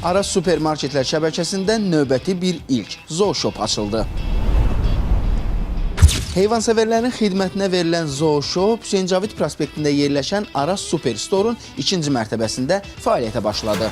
Araz supermarketlər şəbəkəsində növbəti bir ilk Zooshop açıldı. Heyvansevərlərin xidmətinə verilən Zooshop Hüseyn Cavid prospektində yerləşən Araz Superstorun ikinci mərtəbəsində fəaliyyətə başladı.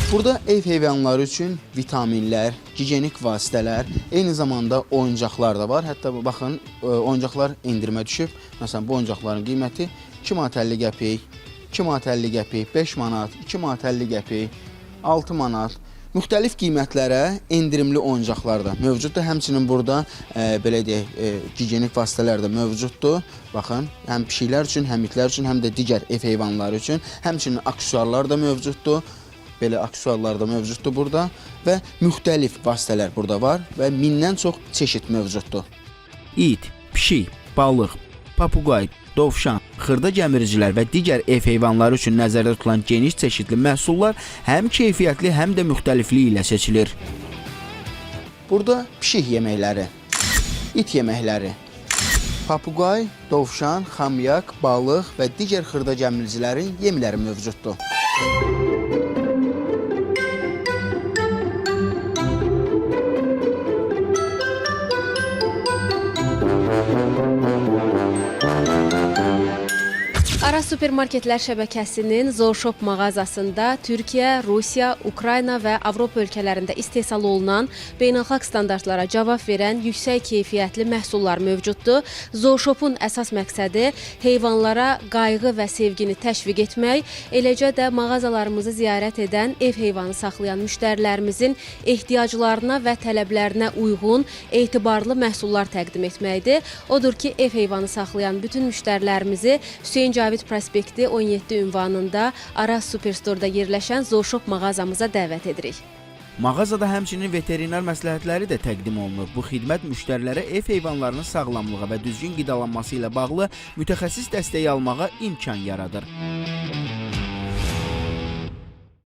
Burada ev heyvanları üçün vitaminlər, gigiyenik vasitələr, eyni zamanda oyuncaqlar da var. Hətta baxın, oyuncaqlar endirimə düşüb. Məsələn, bu oyuncaqların qiyməti 2 manat 50 qəpik, 2 manat 50 qəpik, 5 manat, 2 manat 50 qəpik, 6 manat. Müxtəlif qiymətlərə endirimli oyuncaqlar da mövcuddur. Həmçinin burada belə deyək, gigiyenik vasitələr də mövcuddur. Baxın, həm pişiklər üçün, həm itlər üçün, həm də digər ev heyvanları üçün, həmçinin aksesuarlar da mövcuddur. Belə aksesuarlar da mövcuddur burada və müxtəlif vasitələr burada var və mindən çox çeşid mövcuddur. İt, pişik, balıq, papuqay, dovşan, xırda gəmiricilər və digər ev heyvanları üçün nəzərdə tutulan geniş çeşidli məhsullar həm keyfiyyətli, həm də müxtəlifliyi ilə seçilir. Burada pişik yeməkləri, it yeməkləri, papuqay, dovşan, xamyak, balıq və digər xırda gəmiricilərin yemləri mövcuddur. Araz supermarketlər şəbəkəsinin Zooshop mağazasında Türkiyə, Rusiya, Ukrayna və Avropa ölkələrində istehsal olunan beynəlxalq standartlara cavab verən yüksək keyfiyyətli məhsullar mövcuddur. Zooshopun əsas məqsədi heyvanlara qayğı və sevgini təşviq etmək, eləcə də mağazalarımızı ziyarət edən ev heyvanı saxlayan müştərilərimizin ehtiyaclarına və tələblərinə uyğun etibarlı məhsullar təqdim etməkdir. Odur ki, ev heyvanı saxlayan bütün müştərilərimizi Hüseyn Cavid prospekti 17 ünvanında Araz Superstorda yerləşən Zooshop mağazamıza dəvət edirik. Mağazada həmçinin veterinar məsləhətləri də təqdim olunur. Bu xidmət müştərilərə ev heyvanlarının sağlamlığı və düzgün qidalanması ilə bağlı mütəxəssis dəstəyi almağa imkan yaradır.